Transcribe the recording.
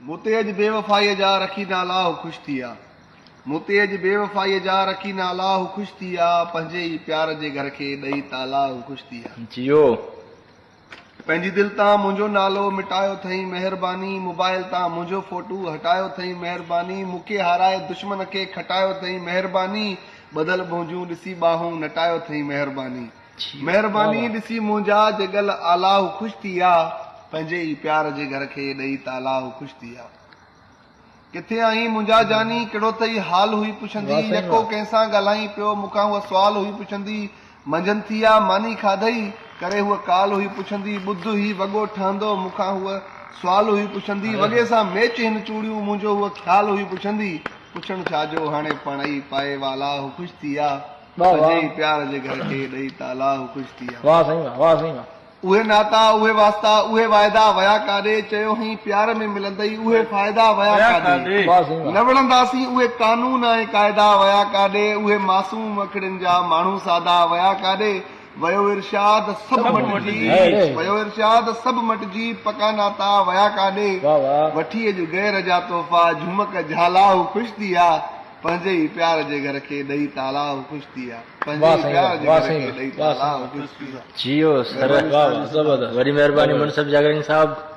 مون تي اڄ بيوفائيء جا رکي نالا هو خوش ٿي آ. مون تي اڄ بيوفائيء جا رکي نالا هو خوش ٿي آ. پنهنجي ئي پيار جي گهر کي ڏئي تالا هو خوش ٿي آ. جيو. پنهنجي دل تان منهنجو نالو مٽايو ٿئين مهرباني موبائل تان منهنجو فوٽو هٽايو ٿئين مهرباني مون کي هارائي دشمن کي کٽايو ٿئين مهرباني ٻڌل منهنجون ڏسي ٻانهون نٽايو ٿئين مهرباني مهرباني ڏسي منهنجا جي ڳل آلا هو خوش ٿي آ پنهنجي ئي پيار جي گهر کي ڏئي تالا هو خوش ٿي آ. ڪٿي آهين منهنجا جاني ڪهڙو اٿئي حال هئي پڇندي يڪو ڪنهن سان ڳالهائين پيو مون کان هوء سوال هئي پڇندي منجهند ٿي آ ماني کاڌئي ڪري هوء ڪال هئي پڇندي ٻڌ هي وڳو ٺهندو مون کان هوء سوال هئي پڇندي وڳي سان ميچ هن چوڙيون منهنجو هوء خيال هئي پڇندي پڇڻ ڇا جو هاڻي پاڻ ئي پائي والا هو خوش ٿي آ پنهنجي ئي پيار جي گهر کي ڏئي تالا هو خوش ٿي آ. واه سائين واه واه سائين واه. اهي ناتا، اهي واسطا، اهي واعدا ويا ڪاڏي، چيو هئين پيار ۾ ملندئي، اهي فائدا ويا ڪاڏي. نه وڙهنداسين اهي قانون ۽ قاعدا ويا ڪاڏي، اهي معصوم اکڙين جا ماڻهو سادا ويا ڪاڏي. ويو ارشاد سڀ مٽجي، ويو ارشاد سڀ مٽجي، پڪا ناتا ويا ڪاڏي. وٺي اڄ غير جا تحفا، جهمڪ جهالا هو خوش ٿي آ. پنهنجي ئي پيار جي گهر کي ڏئي تالا هو خوش ٿي آ. پنهنجي ئي پيار جي گهر کي ڏئي تالا هو خوش ٿي آ. جيو سر وڏي مهرباني منصف جاگراني صاحب.